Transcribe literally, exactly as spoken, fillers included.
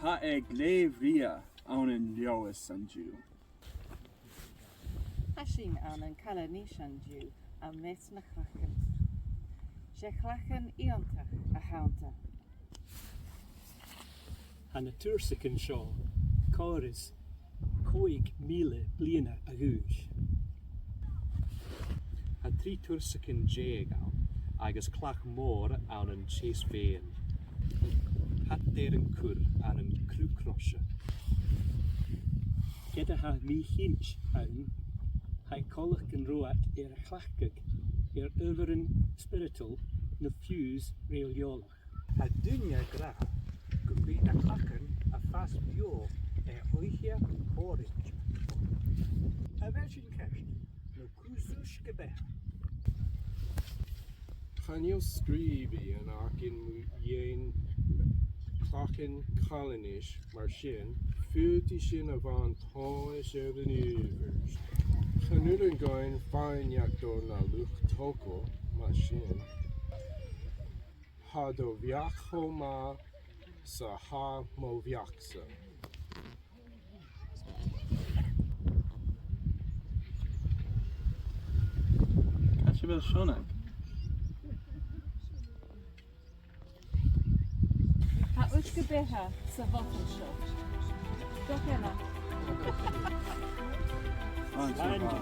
Tha e glè bhrèagha ann an Leòdhas an-diugh. Tha sinn ann an Calanais an-diugh, am measg nan clachan. 'S e clachan iongantach a th' annta. Tha na tursachan seo còrr is còig mìle bliadhna a dh'aois. Tha trì tursachan deug ann, agus clach mòr ann an Chase Bay. Tha iad air an cur ann an Cruth Croise. Ged a tha mì-chinnt ann, tha e coltach gun robh iad air a chleachdadh air adhbharan spioradail no fiù 's rèl-eòlach. Tha daoine ag ràdh gum bi na clachan a' fàs beò air oidhche shònraichte. A bheil sin ceart, no cus uisge-beatha? Chan eil sgrìobaidhean againn mu dheidhinn clachan Chalanais, mar sin, faodaidh sinn a bhith an tomhais air an adhbhar. Chan urrainn dhuinn faighneachd do na luchd-togail mar sin. Tha do bheachd cho math 's a tha mo bheachd-sa. Càit a bheil Seonag? Tha uisge-beatha sa bhotal seo. Dè tha e? An-dràsta.